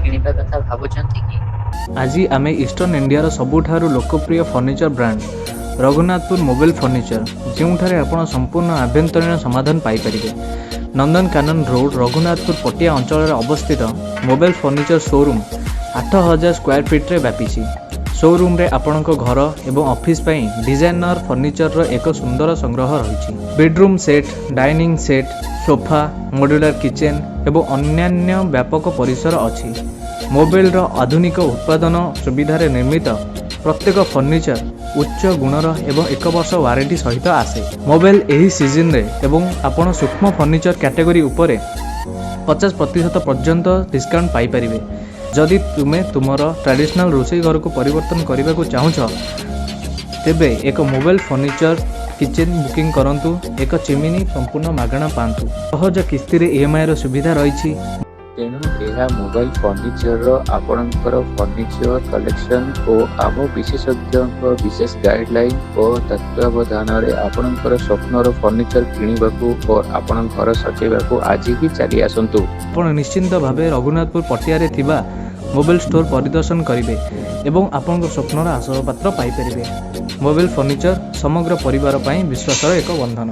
କିଣିବା କଥା ଭାବୁଛନ୍ତି କି? ଆଜି ଆମେ ଇଷ୍ଟର୍ଣ୍ଣ ଇଣ୍ଡିଆର ସବୁଠାରୁ ଲୋକପ୍ରିୟ ଫର୍ଣ୍ଣିଚର ବ୍ରାଣ୍ଡ ରଘୁନାଥପୁର ମୋବେଲ ଫର୍ଣ୍ଣିଚର, ଯେଉଁଠାରେ ଆପଣ ସମ୍ପୂର୍ଣ୍ଣ ଆଭ୍ୟନ୍ତରୀଣ ସମାଧାନ ପାଇପାରିବେ। ନନ୍ଦନକାନନ ରୋଡ଼, ରଘୁନାଥପୁର ପଟିଆ ଅଞ୍ଚଳରେ ଅବସ୍ଥିତ ମୋବେଲ ଫର୍ଣ୍ଣିଚର ସୋରୁମ୍ 8000 ସ୍କୋୟାର ଫିଟ୍ରେ ବ୍ୟାପିଛି। ସୋରୁମ୍ରେ ଆପଣଙ୍କ ଘର ଏବଂ ଅଫିସ୍ ପାଇଁ ଡିଜାଇନର ଫର୍ଣ୍ଣିଚରର ଏକ ସୁନ୍ଦର ସଂଗ୍ରହ ରହିଛି। Bedroom set, dining set, sofa, modular kitchen ଏବଂ ଅନ୍ୟାନ୍ୟ ବ୍ୟାପକ ପରିସର ଅଛି। ମୋବେଲର ଆଧୁନିକ ଉତ୍ପାଦନ ସୁବିଧାରେ ନିର୍ମିତ ପ୍ରତ୍ୟେକ ଫର୍ଣ୍ଣିଚର ଉଚ୍ଚ ଗୁଣର ଏବଂ ଏକ ବର୍ଷ ୱାରେଣ୍ଟି ସହିତ ଆସେ। ମୋବେଲ ଏହି ସିଜନରେ ଏବଂ ଆପଣ ସୂକ୍ଷ୍ମ ଫର୍ଣ୍ଣିଚର କ୍ୟାଟେଗୋରୀ ଉପରେ 50% ପର୍ଯ୍ୟନ୍ତ ଡିସ୍କାଉଣ୍ଟ ପାଇପାରିବେ। ଯଦି ତୁମେ ତୁମର ଟ୍ରାଡ଼ିସନାଲ୍ ରୋଷେଇ ଘରକୁ ପରିବର୍ତ୍ତନ କରିବାକୁ ଚାହୁଁଛ, ତେବେ ଏକ ମୋବେଲ ଫର୍ଣ୍ଣିଚର କିଚେନ୍ ବୁକିଂ କରନ୍ତୁ, ଏକ ଚିମିନି ସମ୍ପୂର୍ଣ୍ଣ ମାଗଣା ପାଆନ୍ତୁ। ସହଜ କିସ୍ତିରେ ଇଏମ୍ଆଇର ସୁବିଧା ରହିଛି। ତେଣୁ ଏହା ମୋବାଇଲ ଫର୍ଣ୍ଣିଚରର ଆପଣଙ୍କର ଫର୍ଣ୍ଣିଚର କଲେକ୍ସନ ଓ ଆମ ବିଶେଷଜ୍ଞଙ୍କ ବିଶେଷ ଗାଇଡଲାଇନ ଓ ତତ୍ତ୍ୱାବଧାନରେ ଆପଣଙ୍କର ସ୍ୱପ୍ନର ଫର୍ଣ୍ଣିଚର କିଣିବାକୁ ଓ ଆପଣଙ୍କ ଘର ସଜେଇବାକୁ ଆଜି ହିଁ ଚାଲି ଆସନ୍ତୁ। ଆପଣ ନିଶ୍ଚିନ୍ତ ଭାବେ ରଘୁନାଥପୁର ପଟିଆରେ ଥିବା ମୋବାଇଲ ଷ୍ଟୋର ପରିଦର୍ଶନ କରିବେ ଏବଂ ଆପଣଙ୍କ ସ୍ୱପ୍ନର ଆସବାବପତ୍ର ପାଇପାରିବେ। ମୋବାଇଲ ଫର୍ଣ୍ଣିଚର, ସମଗ୍ର ପରିବାର ପାଇଁ ବିଶ୍ୱାସର ଏକ ବନ୍ଧନ।